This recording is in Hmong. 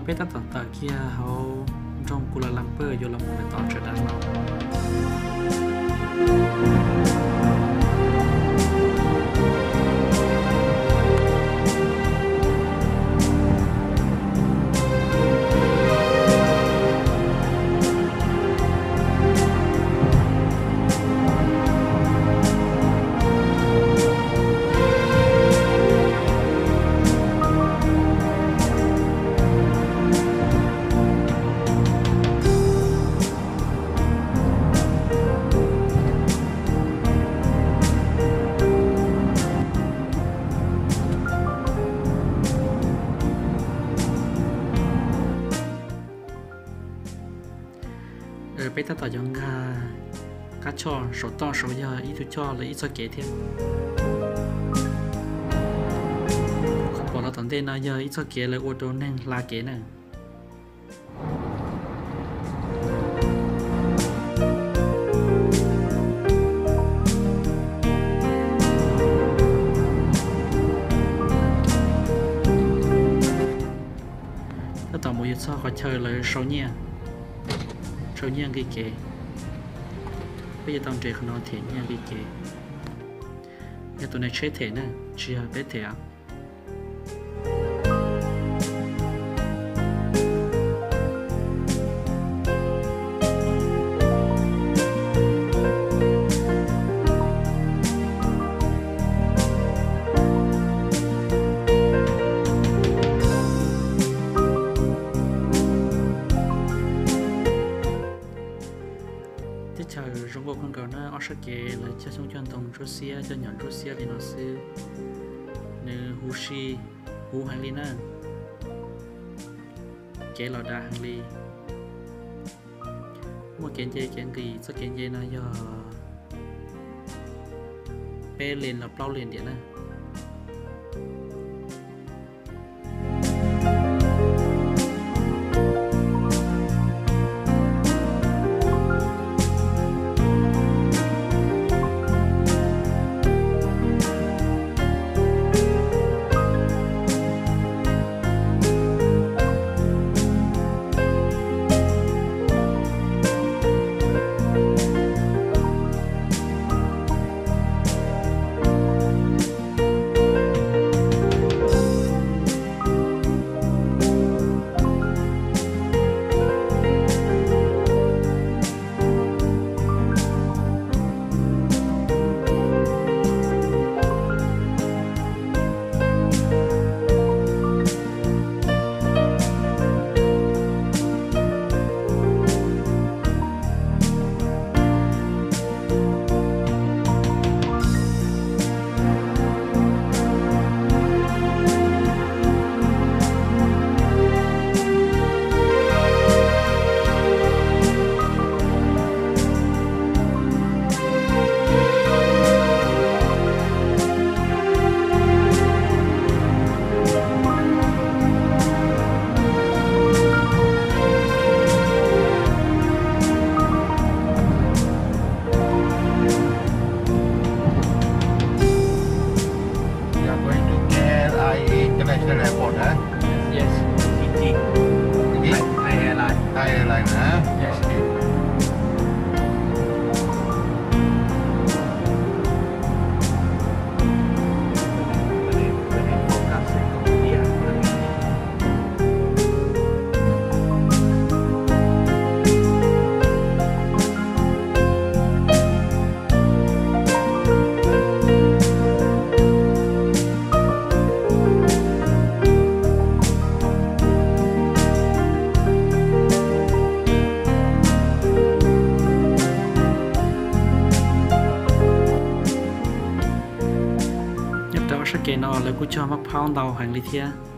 Peb tab tom tawm kiag hauv nroog Kuala Lumpur yuav los mus rau tom tsawv dav no. Peb tab tom yuav nkag qab choj saum toj saud yog ib tug choj lawv ib txoj kev thiab. Qhov pom los tom ntej no yog ib txoj kev lawv ua rau neeg hla kev na. Tab tom mus yuav txog qhov chaw lawv sau nyiaj, sau nyiaj nqi kev. Peb yuav tau nres qhov no them nyiaj nqi kev. Yog tus neeg tsheb them na, tsis yog peb them os. Teb chaws zoo nkauj kawg nkaus na, ob sab kev lawv cog xyoob cog ntoo ntsuab xiab, cov nyom ntsuab xiab li no xwb. Nws huv si, huv heev li na. Kev los dav heev li. Muaj kev nce kev nqis, txoj kev nce no yog peb lees los plaub lees ntiam na. You are going to K L I A International Airport, eh? Yes, yes. T T. Again? Thai Airline. Thai Airline, eh? Yes. Okay. Nyob rau sab kev no lawv kuj cog maj phaub ntau heev li thiab.